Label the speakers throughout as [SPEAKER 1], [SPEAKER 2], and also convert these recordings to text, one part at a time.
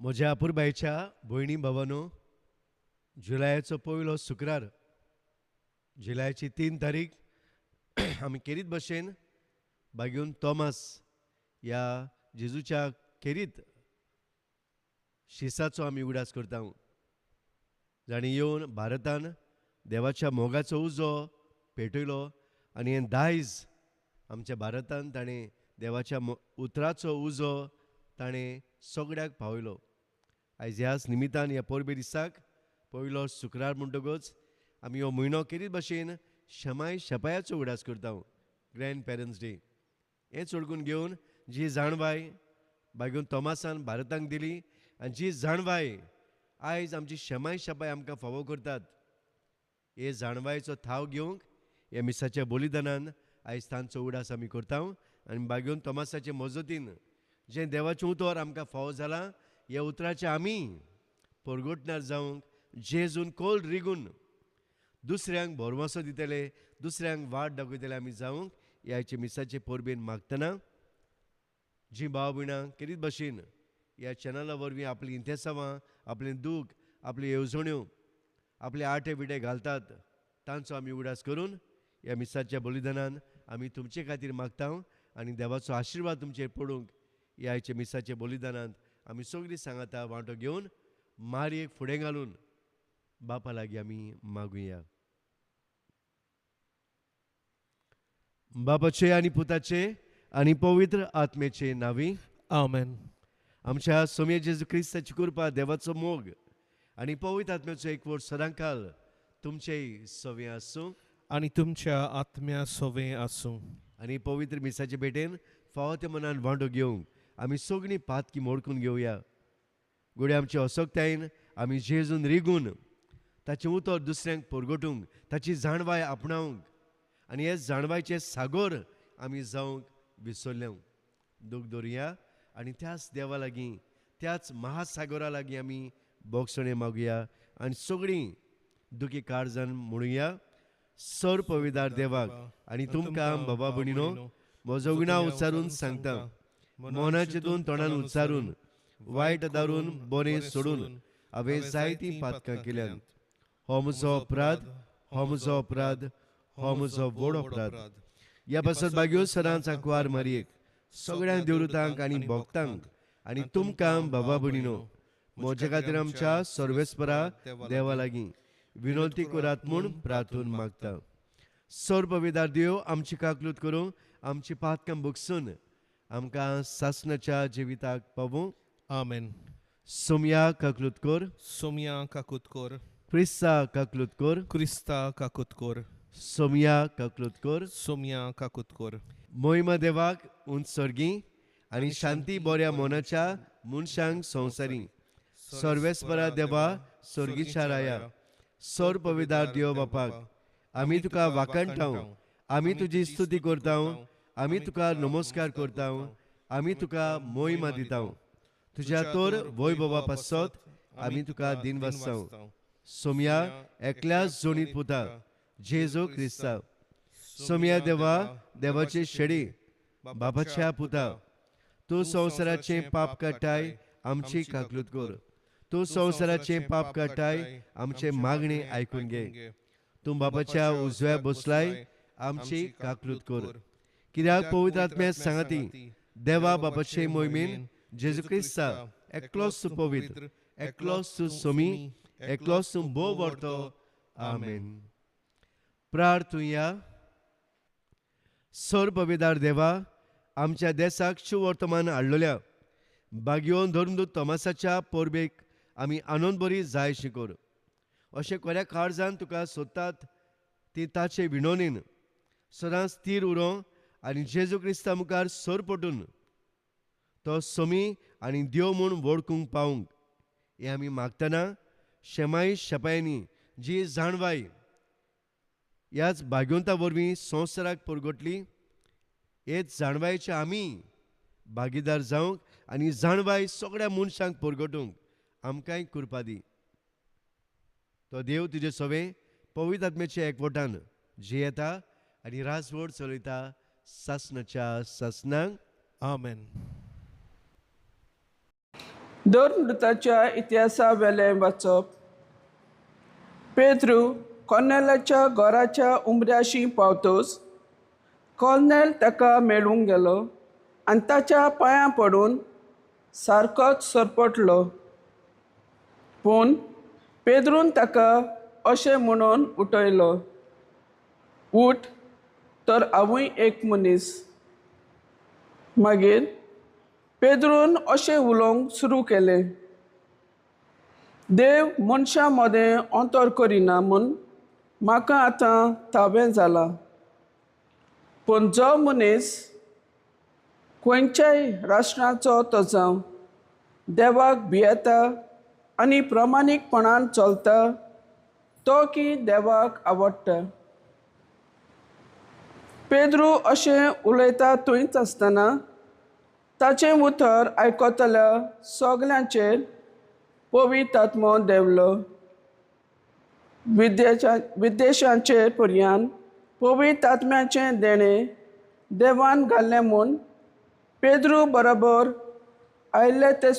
[SPEAKER 1] म्हज्या अपुरबायेच्या भयणी भावांनो, जुलयाचो पयलो शुक्रार, जुलयाची 3 तारीख आमी खेरीत भशेन बागेवन तॉमास ह्या जेजूच्या खेरीत शिसाचो आमी उगडास करता, जाणें येवन भारतान देवाच्या मोगाचो उजो पेटयलो आनी हें दायज आमच्या भारतान ताणें देवाच्या उतराचो उजो ताणें सगळ्याक पावयलो. आयज ह्याच निमितान ह्या परबे दिसाक पयलो शुक्रार म्हणटकच आमी हो म्हयनो खेरीत भशेन शमाय शपायाचो उगडास करता, ग्रँड पेरंट्स डे. हें चोडकून घेवन जी जाणवाय बागेवन तॉमासान भारताक दिली आनी जी जाणवाय आयज आमची शमाय शपाय आमकां फावो करतात, हे जाणवायचो थाव घेवंक ह्या मिसाच्या बलिदानान आयज तांचो उगडास आमी करता. आनी बागेवन तॉमासाचे मजतीन जें देवाचें उतर आमकां फावो जालां, ह्या उतराचें आमी परगटणार जावंक जेजून कोल रिगून दुसऱ्यांक भरवंसो दितले, दुसऱ्यांक वाट दाखयतले आमी जावंक ह्या मिसाचे परबेन मागतना जी भाव भयणां खेरीत भशेन ह्या चॅनला वरवीं आपलीं इंतेसांवां, आपलें दूख, आपल्यो येवजण्यो, आपले आटे बिटे घालतात, तांचो आमी उगडास करून ह्या मिसाच्या बलिदानान आमी तुमचे खातीर मागता आनी देवाचो आशिर्वाद तुमचेर पडूंक ह्या आयच्या मिसाच्या बलिदानांत आमी सगळीं सांगाता वांटो घेवन मारयेक फुडें घालून बापा लागीं आमी मागुया. बापाचे आनी पुताचे आनी पवित्र आत्म्याचे नांवी
[SPEAKER 2] आमेन.
[SPEAKER 1] आमच्या सोम्या जेजू क्रिस्ताची कृपा, देवाचो मोग आनी पवित्र आत्म्याचो एकवट सदांकाल तुमचेय सवे आसूं
[SPEAKER 2] आनी तुमच्या आत्म्या सवे आसूं.
[SPEAKER 1] आनी पवित्र मिसाचे भेटेन फावो त्या मनान वांटो घेवंक आमी सगळीं पातकी मोडकून घेवया. घडये आमचे असक्तायेन आमी जेजून रिगून ताचें उतर दुसऱ्यांक परगटूंक, ताची जाणवाय आपणावंक आनी हे जाणवायचे सागोर आमी जावंक विसरले. दूख दवरुया आनी त्याच देवा लागीं, त्याच महासागोरा लागीं आमी बोगसणें मागुया आनी सगळीं दुखी काळजान म्हणुया, सर पविदार देवाक आनी तुमकां बाबा भयणीनो म्हजो गुन्यांव उच्चारून सांगता, मनाचेतून तोंडान उच्चारून, वायट दारून बरें सोडून हांवें जायतीं पातकां केल्यात. हो म्हजो अपराध, हो म्हजो अपराध, हो म्हजो व्हड अपराध. ह्या पासत बागयो सदांच आंकवार मारयेक, सगळ्या देवरुतांक आनी भक्तांक आनी तुमकां बाबा भयणीनो म्हज्या खातीर आमच्या सर्वेस्परा देवा लागीं विनंती करात म्हूण प्रार्थून मागता. सर्वविदार देव आमची काकलूत करूं, आमची पातकां भोगसून आमकां सासणाच्या जिविताक पावूं.
[SPEAKER 2] आमेन.
[SPEAKER 1] सोमया काकलूत कर,
[SPEAKER 2] सोमया काकूत कर,
[SPEAKER 1] क्रिस्ता काकलूत कर,
[SPEAKER 2] क्रिस्ता काकूत कर,
[SPEAKER 1] सोमया काकलूत कर,
[SPEAKER 2] सोमया काकूत कर.
[SPEAKER 1] मोहिमा देवाक उंच सर्गी आनी शांती बऱ्या मनाच्या मनशांक संवसारी. सर्वेस्परा देवा सर्गीच्या राया, सर पविदार देव बापाक आमी तुका वाखाणटाव, आमी तुजी स्तुती करताव, आमी तुका नमस्कार करताव, आमी तुका मोहिमा दिताव. तुज्या तर वैभवा पासत आमी तुका दिन वाचताव. सोमया एकल्याच जोडीत पुता जेजू क्रिस्ता. सोमया देवा, देवाचे शेडी बाबाच्या पुता, तूं संवसाराचें पाप काडटाय, आमची काकलूत कर. तूं संवसाराचें पाप काडटाय, आमचें मागणें आयकून घे. तूं बापाच्या उजव्या बसलाय, आमची काकलूत कर. कित्याक पवित्र आत्म्या सांगाती देवा बापाचे मोहिमेन जेजू क्रिस्ता एकलोच तूं पवित्र, एकलोच तूं सोमी, एकलोच तूं भोव व्हरतो. आमेन. प्रार्थुया. सर्वविदार देवा, आमच्या देसाक सुवर्तमान हाडलेल्या बागयोन धर्मदूत तोमासाच्या परबेक आमी आनंद बरी जाय शिकोर. अशें खऱ्या काळजान तुका सोदतात ती ताचे विणोनीन सदांच स्थीर उरो आनी जेजू क्रिस्ता मुखार सर पटून तो सोमी आनी देव म्हूण वळखूंक पावूंक हें आमी मागतना शेमाई शेपायांनी जी जाणवाय ह्याच भाग्यवंता वरवीं संवसाराक परगटली, हेच जाणवायचे आमी भागीदार जावंक आनी जाणवाय सगळ्या मनशांक परगटूंक आमकांय कृपा दी. तो देव तुजे सवे पवित्र आत्म्याच्या एकवटान जियेता आनी राजवट चलयता सासनाच्या सासनाक.
[SPEAKER 2] आमेन.
[SPEAKER 3] धर्मदूताच्या इतिहासा वेलें वाचप. पेद्रू कॉर्नेलाच्या घराच्या उमऱ्याशी पावतच कॉर्नेल ताका मेळूंक गेलो आनी ताच्या पांयां पडून सारकोच सरपटलो. पूण पेद्रून ताका अशें म्हणून उठयलो, उठ, तर हांवूय एक मनीस. मागीर पेद्रून अशें उलोवंक सुरू केलें, देव मनशां मदें अंतर करिना म्हूण म्हाका आतां थावें जालां. पूण जो मनीस खंयच्याय राष्ट्राचो तो जावं देवाक भियेता आनी प्रमाणीकपणान चलता तो की देवाक आवडटा. पेद्रू अशें उलयता थंयच आसतना ताचें उतर आयकतल्या सगल्यांचेर पवित्र आत्मो देंवलो. विद्देशांचेर पर्यान पवित्र आत्म्याचें देणें देवान घाल्लें म्हूण पेद्रू बरोबर आयिल्ले ते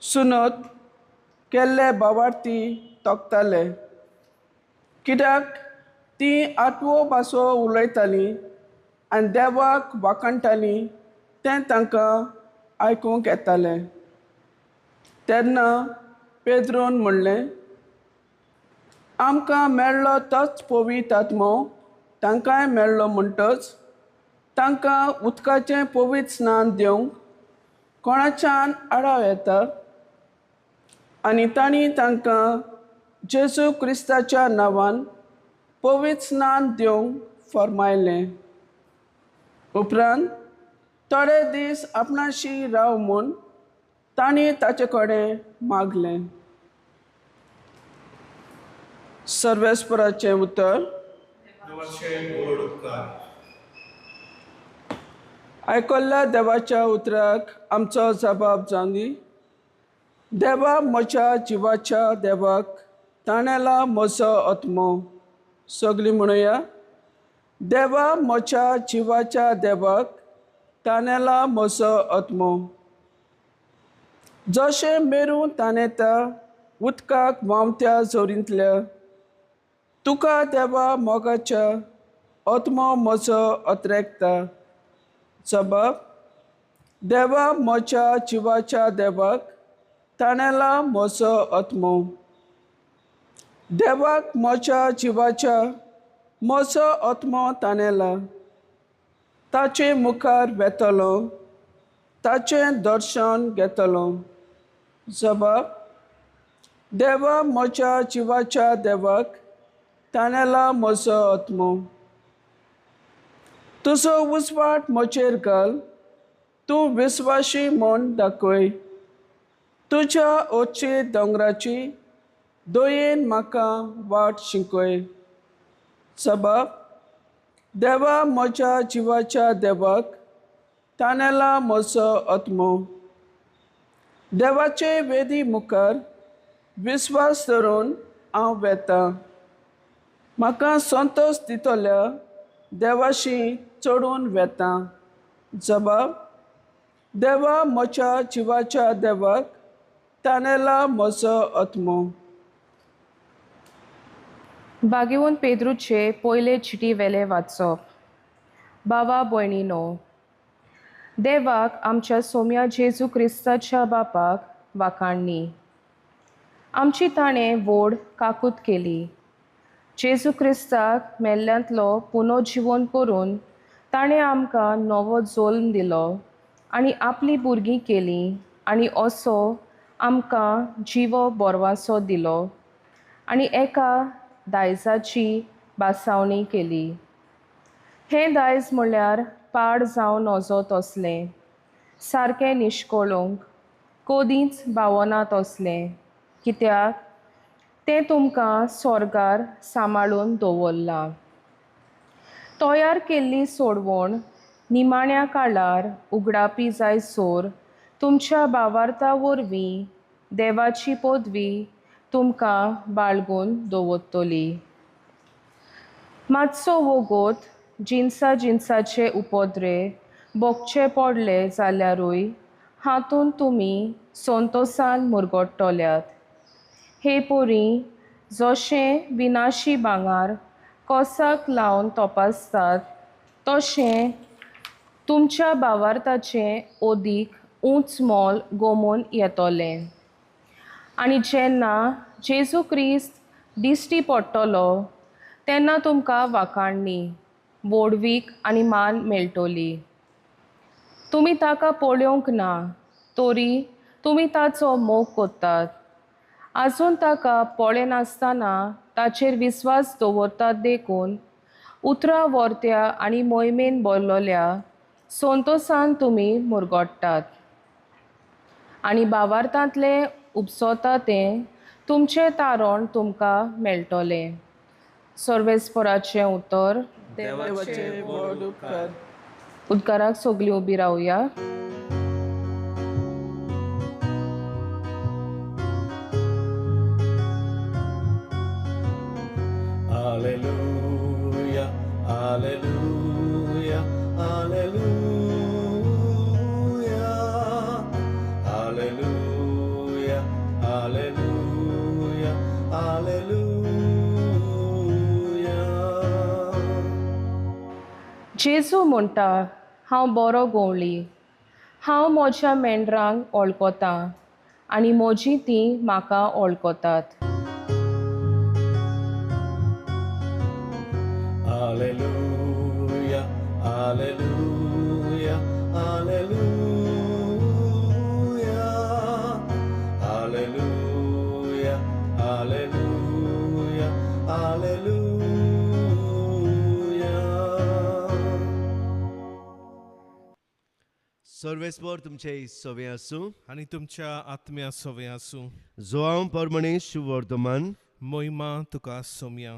[SPEAKER 3] सुनत केल्ले बावार्थी तोखताले, कित्याक ती आठवो भासो उलयतालीं आनी देवाक वाखाणटालीं तें तांकां आयकूंक येतालें. तेन्ना पेद्रून म्हणलें, आमकां मेळ्ळो तोच पवित्र आत्मो तांकांय मेळ्ळो म्हणटच तांकां उदकाचें पवित्र स्नान दिवंक कोणाच्यान आडाव येता. आनी तांणी तांकां जेजू क्रिस्ताच्या नांवान पवित्र स्नान दिवंक फर्मायलें. उपरांत थोडे दीस आपणाशी राव म्हूण तांणी ताचे कडेन मागलें. सर्वेस्पराचें उतर. आयकल्ल्या देवाच्या उतराक आमचो जबाब जावं दी. देवा म्हज्या जिवाच्या देवाक ताणेला म्हजो आत्मो. सगळीं म्हणुया, देवा म्हज्या जिवाच्या देवाक ताणेला म्हजो आत्मो. जशें मेरू ताणेता उदकाक व्हांवत्या जोरींतल्या, तुका देवा मोगाच्या आत्मो म्हजो अत्रेकता. जबाब, देवा म्हज्या जिवाच्या देवाक ताणेला म्हजो आत्मो. देवाक म्हज्या जिवाच्या म्हजो आत्मो ताणेला. ताचे मुखार वेतलो, ताचें दर्शन घेतलो. जबाब, देवा म्हज्या जिवाच्या देवाक ताणेला म्हजो आत्मो. तुजो उजवाड म्हजेर घाल, तूं विस्वाशी म्हूण दाखय. तुज्या ओची दोंगराची दयेन म्हाका वाट शिकय. जबाब, देवा म्हज्या जिवाच्या देवाक ताणेला म्हजो आत्मो. देवाचे वेदी मुखार विस्वास धरून हांव वेतां. म्हाका संतोश दितल्या देवाशी चडून वेतां. जबाब, देवा म्हज्या जिवाच्या देवाक ताणेला म्हजो आत्मो.
[SPEAKER 4] बागेवन पेद्रूचे पयले चिटी वेले वाचप. बाबा भयणीनो, देवाक आमच्या सोम्या जेजू क्रिस्ताच्या बापाक वाखाणणी. आमची ताणें व्हड काकूत केली. जेजू क्रिस्ताक मेल्ल्यांतलो पुनोजिवन करून ताणें आमकां नवो जल्म दिलो आनी आपलीं भुरगीं केलीं आनी असो आमकां जिवो बोरवासो दिलो आनी एका दायजाची बासावणी केली. हें दायज म्हळ्यार पाड जावं नजो तसलें, सारकें निश्कोळूंक कदींच बावना तसलें, कित्याक तें तुमकां स्वर्गार सांबाळून दवरलां. तयार केल्ली सोडवण निमाण्या काळार उगडापी जायसर तुमच्या बावार्था वरवीं देवाची पदवी तुमकां बाळगून दवरतली. मातसो वोगोत जिनसा जिनसाचे उपद्रे भोगचे पडले जाल्यारूय हातूंत तुमी संतोसान मुरगट्टल्यात. हे पोरी जशें विनाशी भांगर कोसाक लावन तपासतात तशें तुमच्या भावार्थाचें अदीक ऊंच मोल गोमून येतलें. आनी जेन्ना जेजू क्रिस्त दिश्टी पडटलो तेन्ना तुमकां वाखाणणी, व्हडवीक आनी मान मेळटली. तुमी ताका पळोवंक ना तरी तुमी ताचो मोग करतात. आजून ताका पळयनासतना ताचेर विस्वास दवरतात देखून उतरां वर्त्या आनी मोहिमेन भरलेल्या संतोसान तुमी मुरगट्टात आनी भावार्थांतलें उपसता तें तुमचें तारण तुमकां मेळटलें. सर्वेस्पराचें उतर.
[SPEAKER 3] देवाचे व्हड उपकार.
[SPEAKER 4] उदकाराक सगळीं उबी रावया.
[SPEAKER 5] Alleluia, alleluia, alleluia, alleluia, alleluia, alleluia.
[SPEAKER 4] जेजू म्हणटा, हांव बरो गवळी. हांव म्हज्या मेंढरांक वळखतां आनी म्हजीं तीं म्हाका वळखतात.
[SPEAKER 5] Alleluia, alleluia, alleluia, alleluia, alleluia, alleluia.
[SPEAKER 1] सर्वेस्पर तुमचे सवे आसूं
[SPEAKER 2] आनी तुमच्या आत्म्या सवे आसूं.
[SPEAKER 1] जो हांव परमणे शुवर्तमान.
[SPEAKER 2] मोहिमा तुका सोम्या.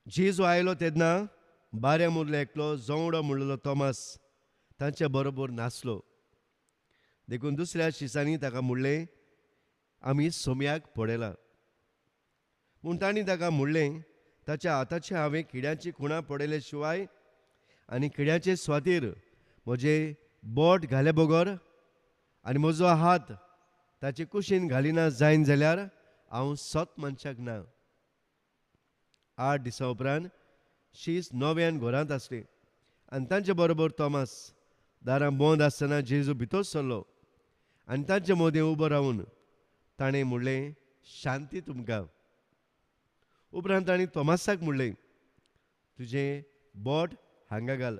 [SPEAKER 1] जेजू आयलो तेन्ना बाऱ्या मुरलो एकलो जोवडो म्हणलेलो तोमास तांच्या बरोबर नासलो. देखून दुसऱ्या शिसांनी ताका म्हणलें, आमी सोम्याक पळयला. पूण तांणी ताका म्हणलें, ताच्या हाताचे हांवें किड्यांची खुणां पळयले शिवाय आनी किड्याचे स्वातीर म्हजें बोट घाले बगर आनी म्हजो हात ताचे कुशीन घालिना जायन जाल्यार हांव सत मनशाक ना. 8 दिसां उपरांत शीस नव्यान घरांत आसली आनी तांचे बरोबर तोमास. दारां बंद आसतना जेजू भितर सरलो आनी तांचे मदें उबो रावन ताणें म्हणलें, शांती तुमकां. उपरांत ताणें तोमासाक म्हणलें, तुजें बोट हांगा घाल,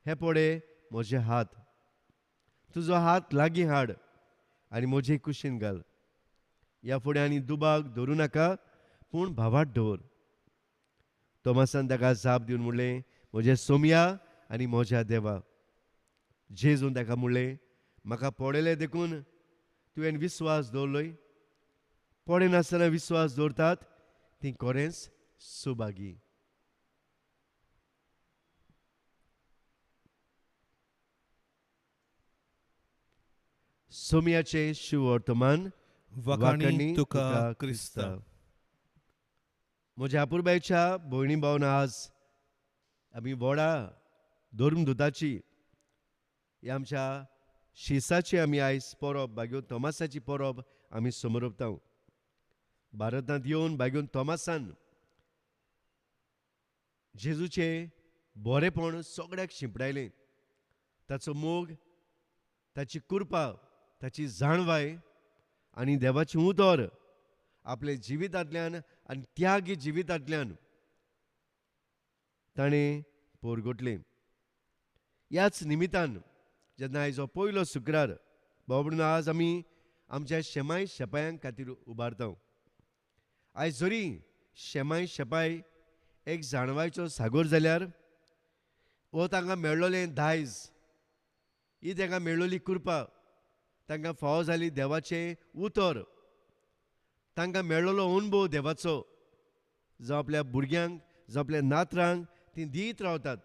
[SPEAKER 1] हे पळय म्हजे हात, तुजो हात लागीं हाड आनी म्हजे कुशीन घाल. ह्या फुडें आनी दुबाग धरूं नाका, पूण भावाट दवर. तोमासान ताका जाप दिवन म्हणलें, म्हजें सोमया आनी म्हज्या देवा. जेजून ताका म्हणलें, म्हाका पळयलें देखून तुवें विस्वास दवरलोय. पळयनासतना विस्वास दवरतात ती खरेंच सुभागी. सोमयाचें शिववर्तमान.
[SPEAKER 2] वाखाणी तुका क्रिस्ता.
[SPEAKER 1] म्हज्या अपुरबायच्या भयणी भावन, आज आमी व्हडा धर्मदुताची ही आमच्या शिसाची आमी आयज परब बागेवन तोमासाची परब आमी समरोपता. भारतांत येवन बागेवन तोमासान जेजूचें बरेपण सगळ्याक शिंपडायलें. ताचो मोग, ताची कृपा, ताची जाणवाय आनी देवाचें उतर आपल्या जिवितांतल्यान आनी त्यागी जिवितांतल्यान ताणें पोरगोटलें. ह्याच निमितान जेन्ना आयज हो पयलो शुक्रार बाबा आज आमी आमच्या शेमाय शेपायां खातीर उबारता. आयज जरी शेमाय शेपाय एक जाणवायचो सागोर जाल्यार हो तांकां मेळ्ळोलें दायज, ही तांकां मेळ्ळोली कृपा, तांकां फावो जाली देवाचें उतर, तांकां मेळ्ळोलो अणभव देवाचो, जो आपल्या भुरग्यांक, जो आपल्या नातरांक ती दीत रावतात.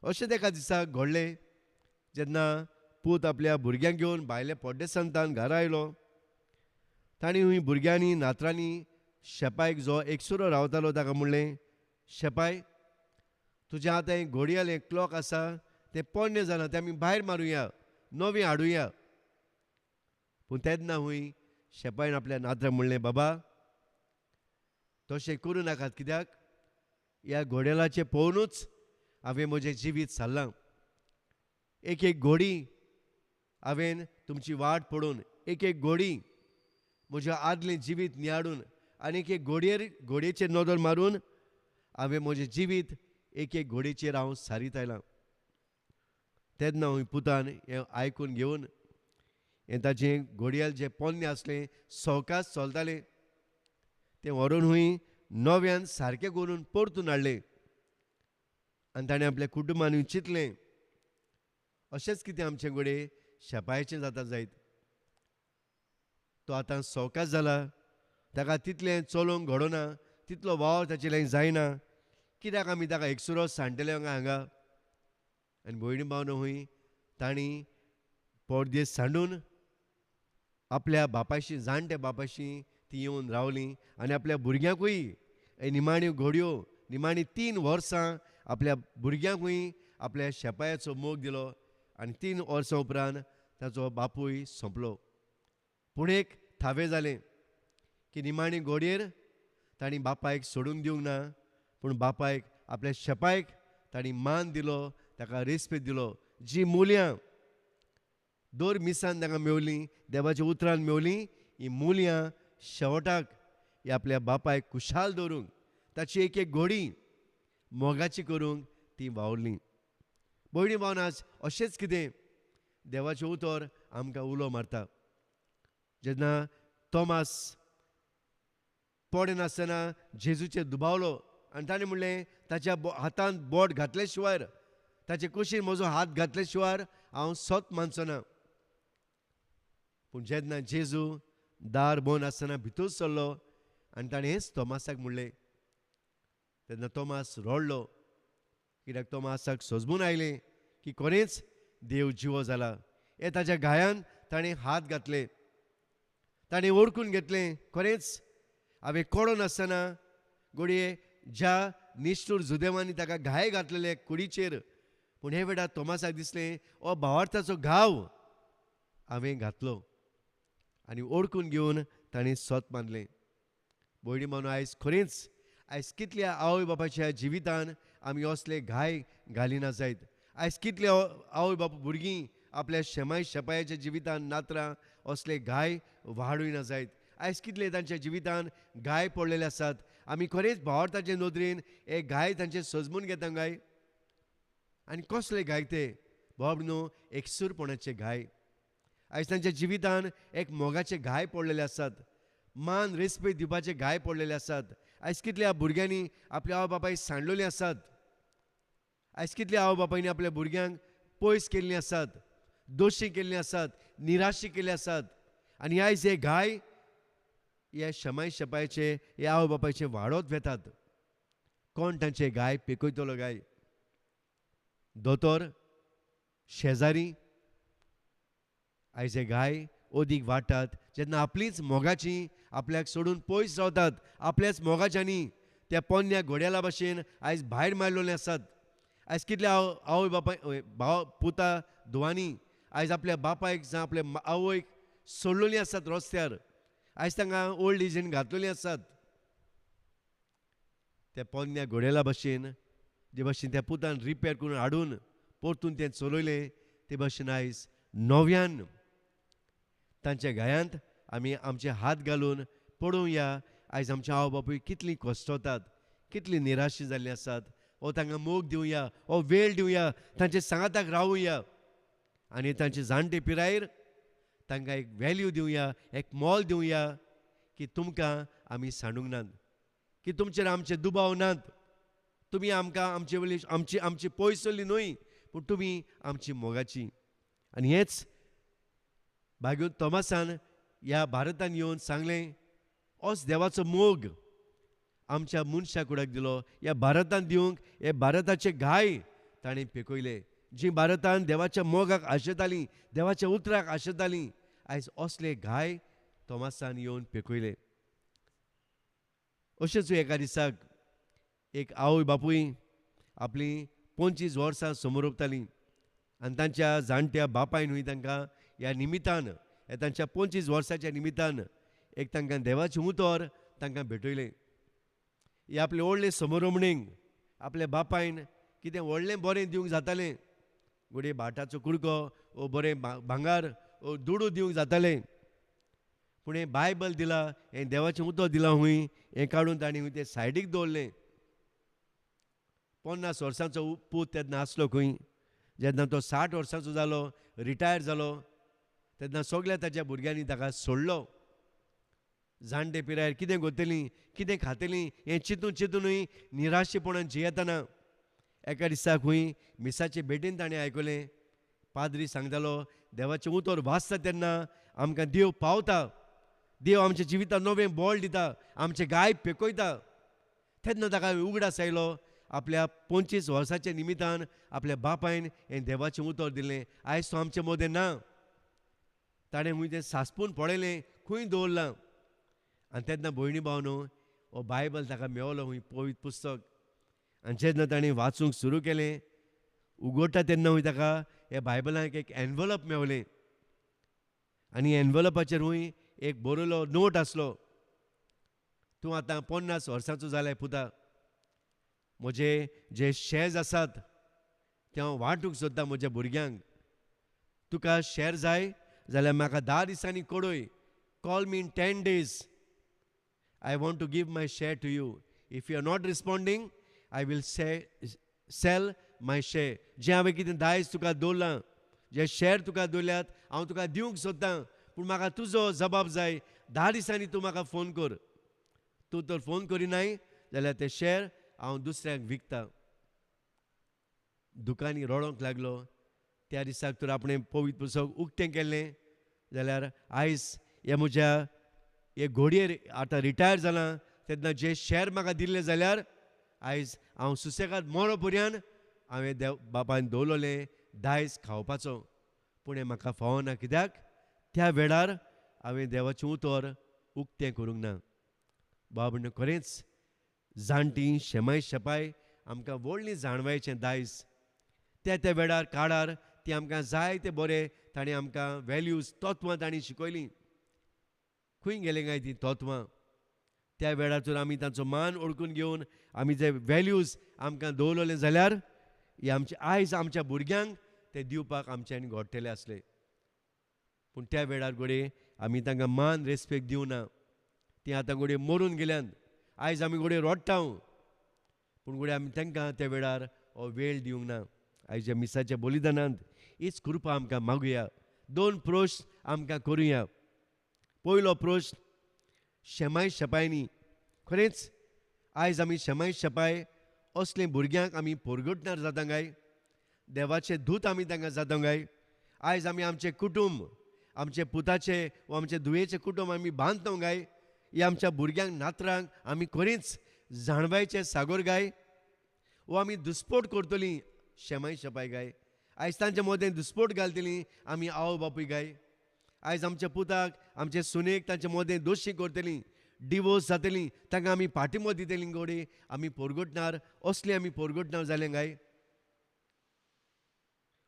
[SPEAKER 1] अशें तेका दिसा घडलें जेन्ना पूत आपल्या भुरग्यांक घेवन भायल्या पोड्डेसांतान घरा आयलो. तांणी हुंय भुरग्यांनी नातरांनी शेपायक जो एकसुरो रावतालो ताका म्हणलें, शेपाय तुज्या आतां हें घडयाळ क्लॉक आसा तें पोरणें जालां, तें आमी भायर मारुया, नवें हाडुया. पूण तेन्ना हुंय शेपायन आपल्या नातरांक म्हणलें, बाबा तशें करूं नाकात, कित्याक ह्या घोडेलाचें पळोवनूच हांवें म्हजें जिवीत सारलां. एक एक घोडी हांवें तुमची वाट पळोवन, एक एक घोडी म्हजें आदलें जिवीत नियाळून आनी एक एक घोडयेर घोडयेचेर नदर मारून हांवें म्हजें जिवीत एक एक घोडयेचेर हांव सारीत आयलां. तेन्ना हुंय पुतान हें आयकून घेवन हें ताचें घोडयाल जें पोन्नें आसलें सवकास चलतालें तें व्हरून हुंय नव्यान सारकें करून परतून हाडलें आनी ताणें आपल्या कुटुंबान चिंतलें अशेंच कितें आमचें घडये शेपायचें जाता जायत. तो आतां सवकास जाला, ताका तितलें चलोवंक घडना, तितलो वावर ताचे लागीं जायना, कित्याक आमी ताका एकसुरो सांडटले हांगा. आनी भयणी भावना हुंय तांणी पोरदेस सांडून आपल्या बापायशी, जाणट्या बापायशी ती येवन रावलीं आनी आपल्या भुरग्यांकूय निमाण्यो घडयो, निमाणी 3 वर्सां आपल्या भुरग्यांकूय आपल्या शेपायाचो मोग दिलो आनी 3 वर्सां उपरांत ताचो बापूय सोंपलो. पूण एक थावें जालें की निमाणी घोडयेर तांणी बापायक सोडूंक दिवंक ना, पूण बापायक आपल्या शेपायक तांणी मान दिलो, ताका रेस्पेद दिलो. जी मुल्यां दर मिसान तांकां मेवलीं, देवाच्या उतरान मेवलीं, ही मुल्यां शेवटाक ही आपल्या बापायक खुशाल दवरूंक, ताची एक एक घोडी मोगाची करूंक ती वावरलीं. भयणी भावन आज अशेंच कितें देवाचें उतर आमकां उलो मारता. जेन्ना तोमास पडनासतना जेजूचेर दुबावलो आनी ताणें म्हणलें ताच्या हातांत बोट घातले शिवाय, ताचे कुशीन म्हजो हात घातले शिवाय हांव सत मानचो ना. पूण जेन्ना जेजू दार बंद आसतना भितर सरलो आनी ताणें हेंच तोमासाक म्हणलें, तेन्ना तोमास रडलो, कित्याक तोमासाक सजमून आयलें की खरेंच देव जिवो जाला. हे ताच्या घायान ताणें हात घातले, ताणें ओळखून घेतलें खरेंच हांवें कोडो नासतना घडये ज्या निश्ठूर जुदेवांनी ताका घाय घातलेले कुडीचेर, पूण हे वेळार तोमासाक दिसलें हो भावार्थाचो घाव हांवें घातलो आनी ओळखून घेवन ताणें सत मानलें. भयणी मानून आयज खरेंच आयज कितल्या आवय बापायच्या जिवितान आमी असले घाय घालिना जायत. आयज कितले आवय बाप भुरगीं आपल्या शेमाय शेपायाच्या जिवितान नातरां असले घाय वाडयना जायत. आयज कितले तांच्या जिवितान घाय पडलेले आसात. आमी खरेंच भावार्थाचे नदरेन हे घाय तांचे सजमून घेता गाय. आनी कसले घाय ते बाब न्हू, एकसूरपणाचे घाय. आयज तांच्या जिवितान एक मोगाचे घाय पडलेले आसात, मान रेस्पेद दिवपाचे घाय पडलेले आसात. आयज कितल्या भुरग्यांनी आपल्या आवय बापायक सांडलेलीं आसात. आयज कितल्या आवय बापायनी आपल्या भुरग्यांक पयस केल्लीं आसात, दोशी केल्लीं आसात, निराशी केल्ली आसात. आनी आयज हे घाय ह्या शमाय शपायचे ह्या आवय बापायचे वाडत वेतात. कोण तांचे घाय पेकयतलो गाय? दोतोर, शेजारी. आयज हे घाय अदीक वाडटात जेन्ना आपलींच मोगाची आपल्याक सोडून पयस रावतात. आपल्याच मोगाच्यांनी त्या पोन्न्या घोड्याला भाशेन आयज भायर मारलेले आसात. आयज कितले आवय बापाय भाव पुता धुवांनी आयज आपल्या बापायक जावं आपल्या आवयक सोडलेलीं आसात रस्त्यार. आयज तांकां ओल्ड एजीन घातलेलीं आसात. त्या पोन्न्या घोडेला भशेन जे भशेन त्या पुतान रिपेर करून हाडून परतून तें चलयलें ते भशेन आयज नव्यान तांच्या घायांत आमी आमचे हात घालून पळोवया. आयज आमचे आवय बापूय कितलीं कश्टवतात, कितलीं निराशी जाल्लीं आसात. हो तांकां मोग दिवया, हो वेळ दिवया, तांचे सांगाताक रावया आनी तांचे जाणटे पिरायेर तांकां एक वेल्यू दिवया, एक मोल दिवया की तुमकां आमी सांडूंक नात, की तुमचेर आमचे दुबाव नात. तुमी आमकां आमचे वयली आमची आमची पयसुल्ली न्हय, पूण तुमी आमची मोगाची. आनी हेंच भाग्यो तोमासान ह्या भारतान येवन सांगलें, ओस देवाचो मोग आमच्या मनशा कुडाक दिलो, ह्या भारतान दिवंक हे भारताचे घाय ताणें पेकयले. जी भारतान देवाच्या मोगाक आशेतालीं, देवाच्या उतराक आशेतालीं, आयज असले घाय तोमासान येवन पेकयले. अशेंच एका दिसाक एक आवय बापूय आपलीं 25 वर्सां समोर उरतालीं आनी तांच्या जाणट्या बापायनूय तांकां ह्या निमितान, ह्या तांच्या 25 वर्साच्या निमितान एक तांकां देवाचें उतर तांकां भेटयलें. हे आपले व्हडले समोरमणेक आपल्या बापायन कितें व्हडलें बरें दिवंक जातालें, घडये भाटाचो कुडको ओ बरें भांगार ओ दुडू दिवंक जातालें, पूण हें बायबल दिलां, हें देवाचें उतर दिलां हूंय हें काडून तांणी हूंय तें सायडीक दवरलें. 50 वर्सांचो पूत तेन्ना आसलो खंय. जेन्ना तो 60 वर्सांचो जालो, रिटायर जालो, तेन्ना सगळ्या ताच्या भुरग्यांनी ताका सोडलो. जाणटे पिरायेर कितें करतलीं, कितें खातलीं हें चिंतून चिंतूनय निराशेपणान जियेतना एका दिसाक खंय मिसाचे भेटेन ताणें आयकलें, पाद्री सांगतालो देवाचें उतर वाचता तेन्ना आमकां देव पावता, देव आमच्या जिवितांत नवें बळ दिता, आमचे गाय पेकयता. तेन्ना ताका उगडास आयलो आपल्या 25 वर्साच्या निमितान आपल्या बापायन हें देवाचें उतर दिलें. आयज तो आमचे मदें ना. ताणें खंय तें सासपून पळयलें, खंय दवरलां. आनी तेन्ना भयणी भावनो हो बायबल ताका मेवलो खंय पवित्र पुस्तक. आनी जेन्ना ताणें वाचूंक सुरू केलें, उगडटा तेन्ना खंय ताका ह्या बायबलाक एक एनवलप मेवलें आनी एनवलपाचेर खंय एक बरयलो नोट आसलो, तूं आतां 50 वर्सांचो जालाय पुता, म्हजे जे शेज आसात ते हांव वांटूंक सोदतां म्हज्या भुरग्यांक. तुका शेर जाय जाल्यार म्हाका 10 दिसांनी कळय, call me in 10 days, I want to give my share to you. If you are not responding I will sell my share. जें हांवें कितें दायज तुका दवरलां, जे शेर तुका दवरल्यात हांव तुका दिवंक सोदतां, पूण म्हाका तुजो जबाब जाय. 10 दिसांनी तूं म्हाका फोन कर. तूं तर फोन करिनाय जाल्यार ते शेर हांव दुसऱ्यांक विकता. दुकानी रडोंक लागलो. त्या दिसाक तर आपणें पवित्र पुस्तक उक्तें केल्लें जाल्यार आयज हे म्हज्या हे घोडयेर आतां रिटायर जालां तेन्ना जे शेर म्हाका दिल्ले जाल्यार आयज हांव सुसेगाद मरो पर्यंत हांवें देव बापायन दवरलें दायज खावपाचो. पूण हें म्हाका फावना, कित्याक त्या वेळार हांवें देवाचें उतर उक्तें करूंक ना. बाबा खरेंच जाणटी शेमाय शेपाय आमकां व्हडली जाणवायचें दायज त्या त्या वेळार काळार ती आमकां जाय ते बरें ताणें आमकां वेल्यूज तत्वां ताणें शिकयलीं. खंय गेलें काय तीं तत्वां? त्या वेळार जर आमी तांचो मान ओळखून घेवन आमी जे वेल्यूज आमकां दवरलें जाल्यार हे आमचे आयज आमच्या भुरग्यांक ते दिवपाक आमच्यांनी घडटले आसले. पूण त्या वेळार घडये आमी तांकां मान रेस्पेक्ट दिवना. तीं आतां घडये मरून गेल्यान, आयज आमी घडये रडटा, पूण घडये आमी तांकां त्या वेळार हो वेळ दिवंक ना. आयच्या मिसाच्या बलिदानांत हीच कृपा आमकां मागुया. 2 प्रश्न आमकां करुया. पयलो प्रश्न, शेमाय शेपायनी खरेंच आयज आमी शेमाय शेपाय असले भुरग्यांक आमी पोरगटणार जाता काय? देवाचे दूत आमी तांकां जाता काय? आयज आमी आमचें कुटुंब, आमचे पुताचे वा आमचे धुवेचें कुटुंब आमी बांदता काय? हे आमच्या भुरग्यांक नातरांक आमी खरेंच जाणवायचे सागोर काय? वा आमी दुस्पोट करतलीं शेमाय शेपाय काय? आयज तांच्या मदें दुस्पोट घालतलीं आमी आवय बापूय काय? आयज आमच्या पुताक आमचे सुनेक तांच्या मदें दोशी करतलीं, डिवोर्स जातलीं, तांकां आमी पाठिंबो दितलीं घडये आमी पोरगटणार असली आमी पोरगटणार जालें काय?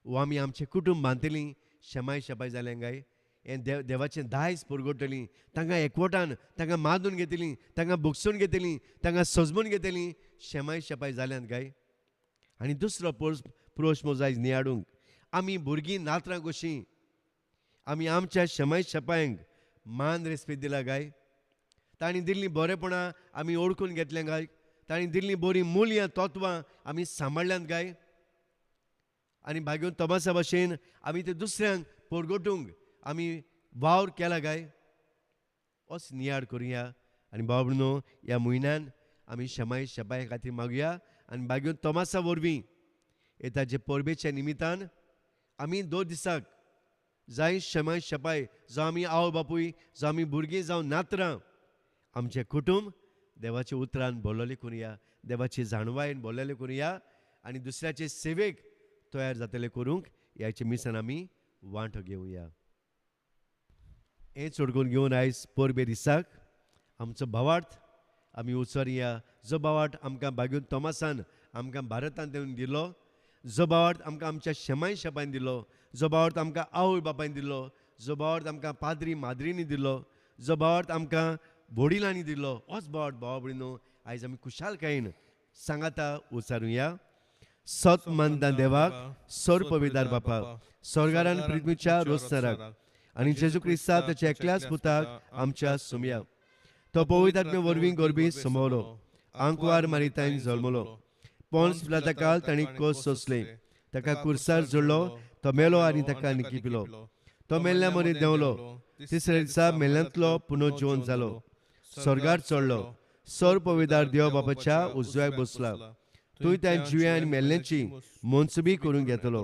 [SPEAKER 1] वो आमी आमचें कुटुंब बांदतलीं शेमाय शेपाय जालें काय हें देव देवाचें दायज परगटतलीं तांकां एकवटान तांकां मानून घेतलीं तांकां भोगसून घेतलीं तांकां सजमून घेतलीं शेमाय शेपाय जाल्यान काय. आनी दुसरो प्रश्न जायज नियाडूंक आमी भुरगीं नातरां कशीं आमी आमच्या शेमाय शेपायांक मान रेस्पेद दिला काय? तांणी दिल्लीं बरेपणां आमी ओळखून घेतलें काय? तांणी दिल्लीं बरीं मुल्यां तत्वां आमी सांबाळ्ळ्यांत काय? आनी भाग्योन तोमासा भाशेन आमी ते दुसऱ्यांक परगटूंक आमी वावर केला काय? असो नियाळ करुया. आनी भाव भयणो ह्या म्हयन्यान आमी शेमाय शेपाय खातीर मागुया आनी भाग्योन तोमासा वरवीं येताचे परबेच्या निमितान आमी 2 दिसाक जाय शेमाय शेपाय जावं आमी आवय बापूय जावं आमी भुरगीं जावं नातरां आमचें कुटुंब देवाच्या उतरान बोल्लोलें करुया, देवाची जाणवायेन बोल्लोलें करुया आनी दुसऱ्याचे सेवेक तयार जातले करूंक ह्याचे मिसान आमी वांटो घेवया. हें चडकून घेवन आयज परबे दिसाक आमचो भावार्थ आमी उचरया. जो भावार्थ आमकां भाग्योन तोमासान आमकां भारतान दिवन दिलो, जो भावार्थ आमकां आमच्या शेमाय शेपायन दिलो, जो भावार्थ आमकां आवय बापायन दिलो, जो भावार्थ आमकां पाद्री माद्रींनी दिलो, जो भावार्थ आमकां वडिलांनी दिलो, होच भावार्थ भावा भयणीनो आयज आमी खुशालकायेन सांगाता उचारुया. सत मानता देवाक सोर पविदार बापा स्वर्गारान पृथ्वीच्या रोसनाराक आनी जेजू क्रिस्ता ताच्या एकल्याच पुताक आमच्या सुमया तो पवित्र आत्मे वरवीं गोरबी समवलो आंकवार मारितायन जल्मलो पोन्स पिलाता काल तांणी कोस सोंसले ताका कुर्सार जोडलो तो मेलो आनी ताका निकिपिलो तो मेल्ल्या मदीं देंवलो तिसऱ्या दिसा मेल्ल्यांतलो पुनर्जीवन जालो स्वर्गार चडलो सोर पविदार देव बापाच्या उजव्याक बसला तूं त्या जिव्या आनी मेल्ल्यांची मनसुबी करून घेतलो.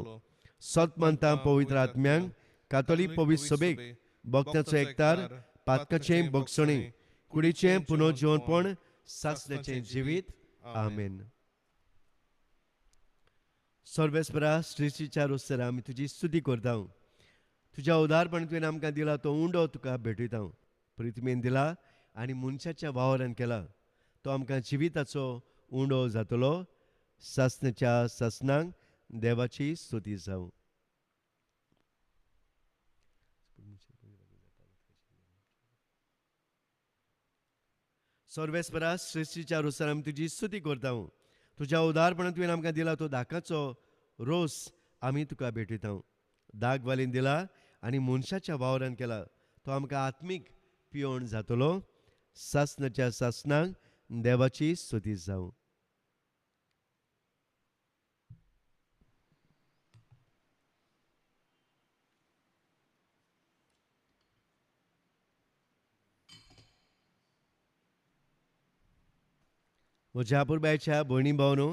[SPEAKER 1] सत मानता पवित्र आत्म्यांक कातोलीक पवित्र सभेक भक्ताचो एकतार पातकाचें भोगसणें कुडीचें पुनर्जीवनपण सासण्याचें जिवीत. आमेन. सर्वेस्परा सृश्टीच्या रोसरा आमी तुजी स्तुती करता. तुज्या उदारपण तुवें आमकां दिला तो उंडो तुका भेटयता. प्रितमेन दिला आनी मनशाच्या वावरान केला तो आमकां जिविताचो उंडो जातलो. सासण्याच्या सासनांक देवाची स्तुती जावं. सर्वेस्परा सृश्टीच्या रोसार आमी तुजी स्तुती करता. तुज्या उदारपणान तुवें आमकां दिला तो दाकाचो रोस आमी तुका भेटयता. दाग वालीन दिला आनी मनशाच्या वावरान केला तो आमकां आत्मीक पियोण जातलो. सासणाच्या सासनांक देवाची स्तुती जावं. म्हज्या पुरबायच्या भयणी भावनो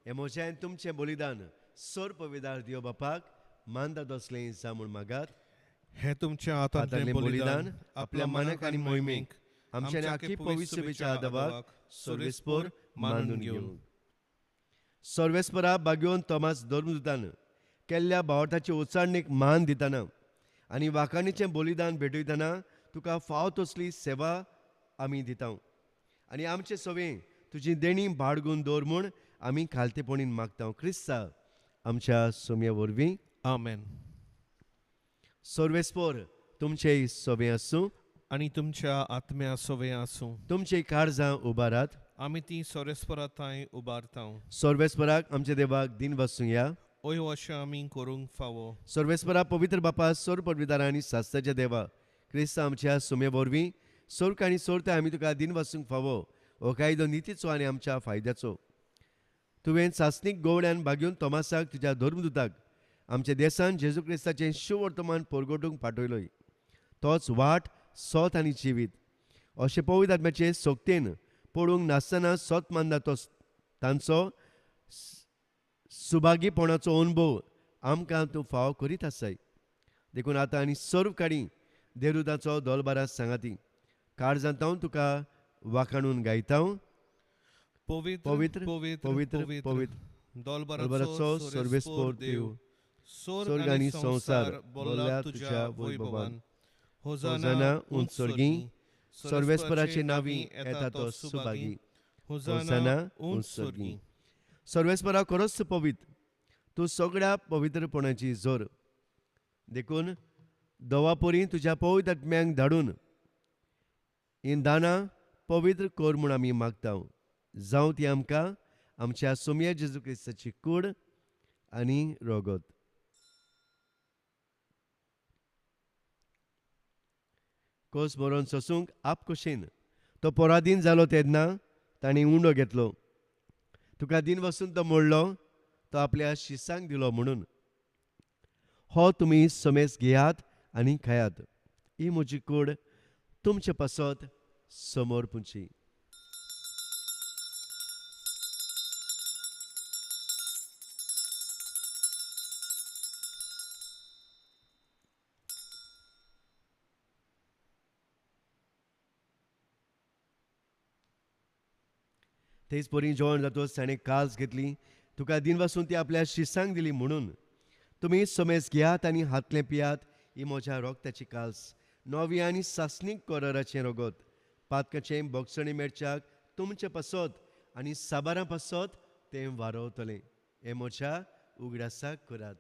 [SPEAKER 1] हें म्हजें आनी तुमचें बलिदान सोर पविदार देव बापाक मानता तसलें जावं म्हूण मागात.
[SPEAKER 2] हें तुमच्या हातांतलें
[SPEAKER 1] बलिदान आपल्या मनाक आनी मोहिमेक आमच्या आखी पवित्र सभेच्या आदाबाक सर्वेस्पोर मानून घेवं. सर्वेस्परा बागेवन तोमास धर्मदूतान केल्ल्या भावार्थाचे उच्चारणेक मान दितना आनी वाखाणीचें बलिदान भेटयतना तुका फाव तसली सेवा आमी दिता आनी आमचे सवे तुजी देणी बाळगून दवर म्हूण आमी खालतेपणीन मागता. क्रिस्ता आमच्या सोम्या वरवीं.
[SPEAKER 2] आमेन.
[SPEAKER 1] सर्वेस्पोर तुमचे सवे आसूं
[SPEAKER 2] आनी तुमच्या आत्म्या सवे आसूं.
[SPEAKER 1] तुमचे काळजां उबारात
[SPEAKER 2] आमी ती सर्वेस्परा थंय उबारता.
[SPEAKER 1] सर्वेस्पराक आमच्या देवाक दिन वसुया
[SPEAKER 2] ओय अशें आमी करूंक फावो.
[SPEAKER 1] सर्वेस्परा पवित्र बापा सोर पविदारा आनी सास्ताच्या देवा क्रिस्ता आमच्या सुमे वरवीं सोर्क आनी सोरता आमी तुका दिन वसूंक फावो. हो कायदो नितीचो आनी आमच्या फायद्याचो. तुवें सासणीक गोवड्यान भाग्योन तोमासाक तुज्या धर्मदूताक आमच्या देसान जेजू क्रिस्ताचें शुवर्तमान परगटूंक पाठयलोय. तोच वाट सोत आनी जिवीत अशें पवित्र आत्म्याचे सोगतेन पडूंक नासतना सोत मानता तो तांचो सुभागीपणाचो अनुभव आमकां तूं फाव करीत आसाय. देखून आतां आनी सर्व काडी देरुदाचो दोलबारा सांगाती काळजांत हांव तुका वाखाणून गायता.
[SPEAKER 2] पवित्र
[SPEAKER 1] पवित्र पवित्र दोलबाराचो सर्वेस्पोर देव स्वर्ग आनी संवसार बोल्ला तुज्या वैभवान. होजाना उंच स्वर्गी सर्वेस्पराचे नावी येता तो सुभागी. होजाना उंच स्वर्गी. सर्वेस्परा खरोच पवित्र तूं सगळ्या पवित्रपणाची जोर. देखून दवापोरी तुज्या पवित्र आत्म्यांक धाडून हीं दानां पवित्र कर म्हूण आमी मागता. जावं ती आमकां आमच्या सोमया जेजू क्रिस्ताची कूड आनी रोगत. कोस मरोन सोसूंक आपखुशीन तो पराधीन जालो तेन्ना ताणें उंडो घेतलो. तुका दिन वसून तो मोडलो, तो आपल्या शिसांक दिलो म्हणून. हो तुमी समेस घेयात आनी खायात. ही म्हजी कूड तुमचे पासत समोर पुंची. तेच परी जेवण जातकच ताणें काल्स घेतली, तुका दिन वासून ती आपल्या शिसांक दिली म्हणून. तुमी समेस घेयात आनी हातलें पियात. ही म्हज्या रोगताची काल्स, नवी आनी सासणीक कराराचें रोगत, पातकाचें बोगसणी मेळच्याक तुमचे पासत आनी साबारां पासत तें वारवतलें. हें म्हज्या उगडासाक करात.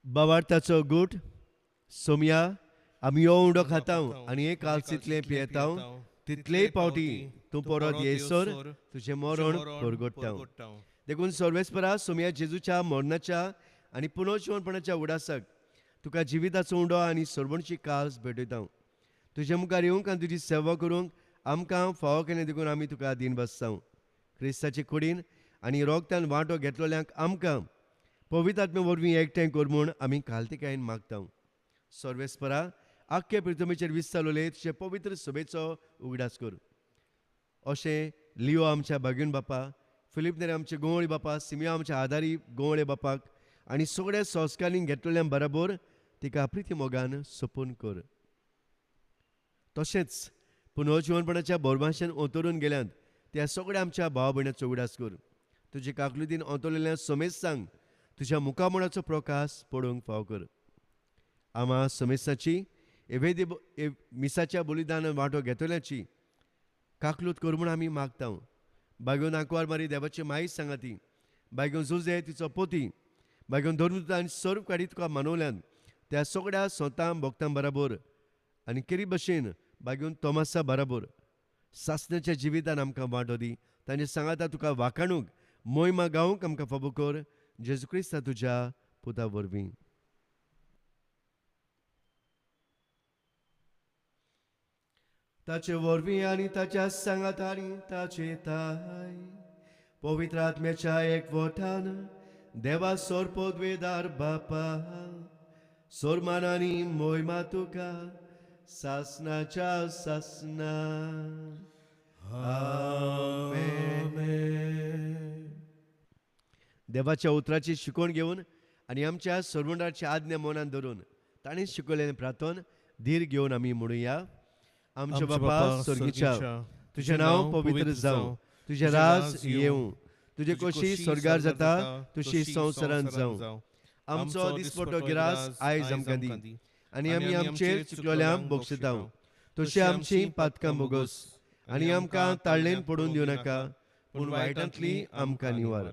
[SPEAKER 1] बावार्थाचो गूट. सोमया, आमी हो उंडो खाता आनी हे कालसीतलें पियेता तितलेय पावटी तूं परत येयसर तुजें मरण परगट्टा. देखून सर्वेस्परा सोमया जेजूच्या मरणाच्या आनी पुनर्जिवनपणाच्या उडासाक तुका जिविताचो उंडो आनी सरवणची काल्स भेटयता. तुजे मुखार येवंक आनी तुजी सेवा करूंक आमकां फावो केलें देखून आमी तुका दीन बसता. क्रिस्ताचे कुडीन आनी रोगतान वांटो घेतलोल्यांक आमकां पवित्र आत्मे वरवीं एकठांय कर म्हूण आमी कालतिकायेन मागता. सर्वेस्परा आख्खे पृथ्वीचेर विस्तारले तुजे पवित्र सभेचो उगडास कर. अशें लियो आमच्या भाग्यून बापा, फिलीप नेरे आमचे गोंवळी बापा, सिमियो आमच्या आदारी गोंवळे बापाक आनी सगळ्या संस्कारांनी घेतलेल्या बराबर तिका प्रिती मोगान सोपून कर. तशेंच पुनर्जिवनपणाच्या बोरभाशेन ओतरून गेल्यात त्या सगळ्या आमच्या भाव भयणाचो उगडास कर. तुजे काकलुतीन ओतरलेल्या समेस्तांक तुज्या मुखामळाचो प्रकाश पडोवंक फाव कर. आमा समेस्ताची एवेदी मिसाच्या बलिदानान वांटो घेतल्याची काकलूत कर म्हूण आमी मागता. बागेवन आंकवार मारी देवाची मायच सांगा ती, बागेवन जुजे तिचो पोती, बागेवन धरून आनी सर्व काडी तुका मानवल्यान त्या सगळ्या सोतां भोगतां बराबर आनी केरी भशेन बागेवन तोमासा बराबर सासण्याच्या जिवितान आमकां वांटो दी. तांचे सांगाता तुका वाखाणूंक मोहिमा गावंक आमकां फावो कर. जेजू क्रिस्ता तुज्या पुता वरवीं. ताचे वरवीं आनी ताच्या सांगातानी ताचे ताय पवित्र आत्म्याच्या एकवटान देवा सोरपोदवेदार बापा सोरमान आनी मोहिमा तुका सासनाच्या सासना. आमेन. देवाच्या उतराची शिकवण घेवन आनी आमच्या सर्वंडाची आज्ञा मनान धरून ताणें शिकयलें प्रार्थन धीर घेवन आमी म्हणुया. आमच्या बापा स्वर्गीच्या, तुजें नांव पवित्र जावं, तुजें राज येवं, तुजे कशी स्वर्गार जाता तशी संवसारांत जावं. आमचो दिसपटो गिरास आयज आमकां दी आनी आमी आमचेर चुकलोल्यांक बक्षिता तशी आमची पातकां बोगस आनी आमकां ताळ्ळेन पडून दिवं नाका, पूण वायटांतली आमकां निवार.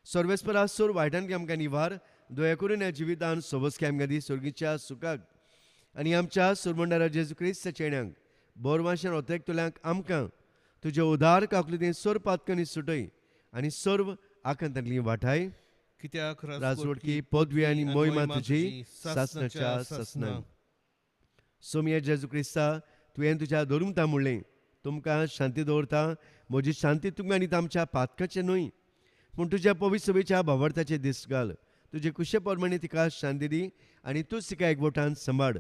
[SPEAKER 1] सर्वेस्परा सोर वायटांतली आमकां निवार, दया करून ह्या जिवितान सोबसके आमकां दी स्वर्गीच्या सुखाक आनी आमच्या सुरमंडारा जेजू क्रिस्त चेण्यांक बोरवाशेन ओतेकतल्यांक आमकां तुजे उदार काकलुतीन सर्व पातकांनी सुटय आनी सर्व आकांतांतली वाठाय.
[SPEAKER 2] कित्याक
[SPEAKER 1] राजवटकी पदवी आनी मोहिमा तुजी सासनाच्या सासना. सोमया जेजू क्रिस्ता, तुवें तुज्या धरुमता म्हणलें, तुमकां शांती दवरता, म्हजी शांती तुमकां आनी आमच्या पातकाचें न्हय पूण तुज्या पवित्र सभेच्या भावार्थाचें दीस घाल. तुजे कुशे प्रमाणे तिका शांती दी आनी तूंच तिका एकवटान सांबाळ.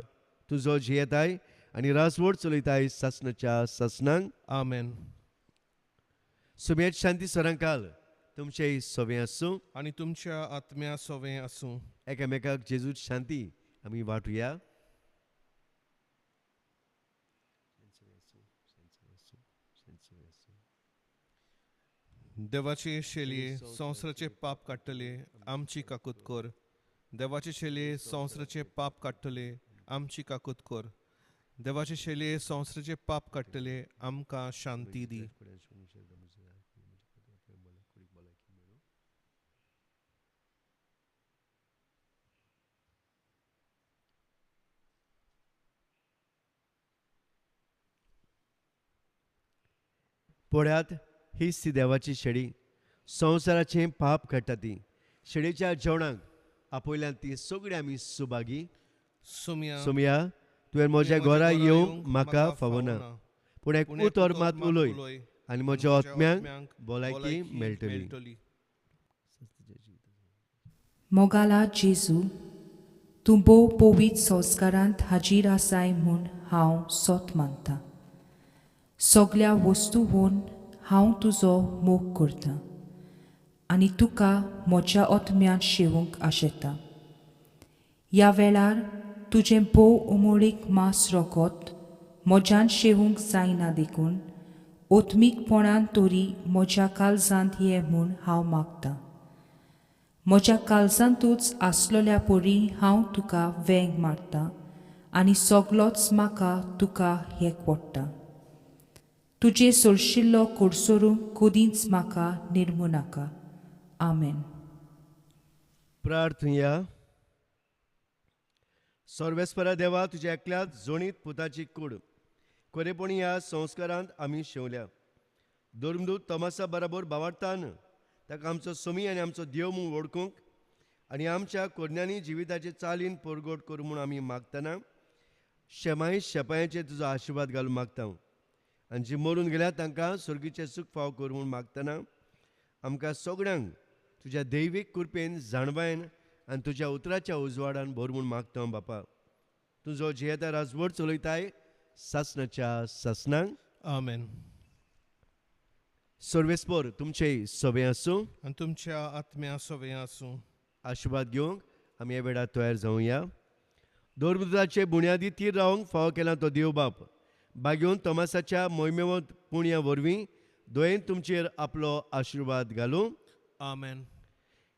[SPEAKER 1] तुजो जियेताय आनी राजवट चलयताय सासनाच्या सासनांक.
[SPEAKER 2] आमेन.
[SPEAKER 1] सुमेद शांती सरांकाल तुमचेय सवें आसूं
[SPEAKER 2] आनी तुमच्या आत्म्या सवें आसूं.
[SPEAKER 1] एकामेकाक जेजूत शांती आमी वांटुया.
[SPEAKER 2] देवाचे शेलये संवसाराचे पाप काडटले आमची काकूत कर. देवाचे शेलये संवसाराचे पाप काडटले आमची काकूत कर. देवाचे शेलये संवसाराचे पाप काडटले आमकां शांती दी.
[SPEAKER 1] पळयात, हीच ती देवाची शेळी, संवसाराचें पाप काडटा ती. शेळीच्या जेवणाक आपयल्यान ती सगळीं आमी सुभागी. सोमया, तुवें म्हज्या घरा येवंक म्हाका फावना, पूण एक उतर मात उलय आनी म्हज्या आत्म्यांक भलायकी मेळटली.
[SPEAKER 6] मोगाला जेजू, तूं भोव पवित्र संस्कारांत हाजीर आसाय म्हूण हांव सोत मानता. सगल्या वस्तूवन हांव तुजो मोग करतां आनी तुका म्हज्या आत्म्यांत शेवूंक आशेता. ह्या वेळार तुजें भोव उमळीक मांस रोगत म्हज्यान शेवूंक जायना देखून ओत्मीकपणान तरी म्हज्या काळजांत ये म्हूण हांव मागतां. म्हज्या काळजांतूच आसलेल्या परी हांव तुका वेंग मारतां आनी सगलोच म्हाका तुका हेक पडटा. तुजे सोरशिल्लो कोडसोरूंक कदींच म्हाका निर्मू नाका. आमेन.
[SPEAKER 1] प्रार्थया. सर्वेस्परा देवा, तुज्या एकल्याच जोणीत पुताची कूड खरेपणी ह्या संस्कारांत आमी शेवल्या. धर्मदूत तोमासा बराबर बावाडतान ताका आमचो सोमी आनी आमचो देव म्हूण वळखूंक आनी आमच्या कोरण्यांनी जिविताचे चालीन परगट करूं म्हूण आमी मागतना शेमाय शेपायांचेर तुजो आशिर्वाद घालून मागता. आनी जी मरून गेल्या तांकां सर्गीचें सूख फाव करूं म्हूण मागतना आमकां सगळ्यांक तुज्या दैवीक कृपेन जाणवायन आनी तुज्या उतराच्या उजवाडान भर म्हूण मागता. बापा, तुजो जियेता राजवट चलयताय सासणाच्या सासणांक.
[SPEAKER 2] आमेन.
[SPEAKER 1] सर्वेस्पर तुमचेय सवे आसूं
[SPEAKER 2] आनी तुमच्या आत्म्या सवे आसूं.
[SPEAKER 1] आशिर्वाद घेवंक आमी ह्या वेळार तयार जावया. धर्मदूताचे बुन्यादी तीर रावंक फावो केला तो देव बाप बागेवन तोमासाच्या मोहिमेवंत पुण्या वरवीं दोयेन तुमचेर आपलो आशिर्वाद घालूं.
[SPEAKER 2] आमेन.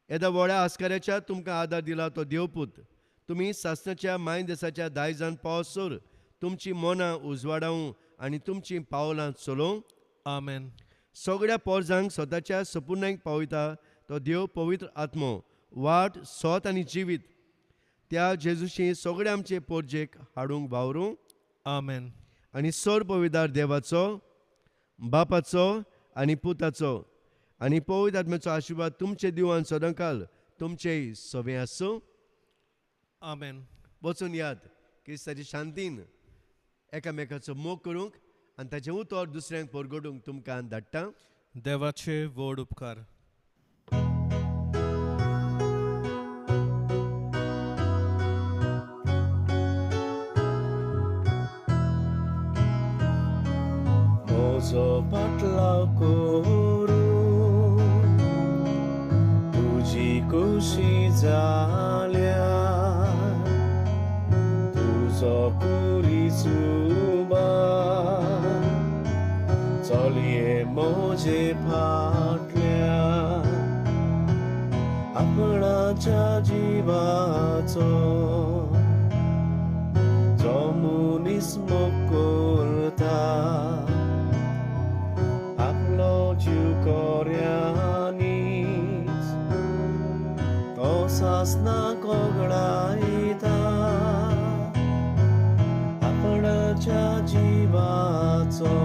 [SPEAKER 1] येदा व्हड्या आस्काऱ्याच्या तुमकां आदार दिला तो देवपूत तुमी सासणाच्या माय देसाच्या दायजान पावसर तुमची मनां उजवाडावं आनी तुमचीं पावलां चलोवं.
[SPEAKER 2] आमेन.
[SPEAKER 1] सगळ्या पोरजांक स्वताच्या सपुर्णाक पावयता तो देव पवित्र आत्मो वाट सोत आनी जिवीत त्या जेजूशी सगळे आमचे पोरजेक हाडूंक वावरूं.
[SPEAKER 2] आमेन.
[SPEAKER 1] आनी सर पविदार देवाचो बापाचो आनी पुताचो आनी पवित्र आत्म्याचो आशिर्वाद तुमचे दिवान सदांकाल तुमचेय सवे आसूं.
[SPEAKER 2] आमेन.
[SPEAKER 1] वचून याद क्रिस्ताचे शांतीन एकामेकाचो मोग करूंक आनी ताचें उतर दुसऱ्यांक परगटूंक तुमकां धाडटा.
[SPEAKER 2] देवाचे व्हड उपकार.
[SPEAKER 5] म्हजो पाटलाव करूं तुजी खुशी जाल्या, तुजो कुरीचुबा चलये म्हजे फाटल्या, आपणाच्या जिवाचो जो मनीस मोग करता आपलो जीव कोऱ्यांनीच तो सासणाक ओगडायता, आपणाच्या जिवाचो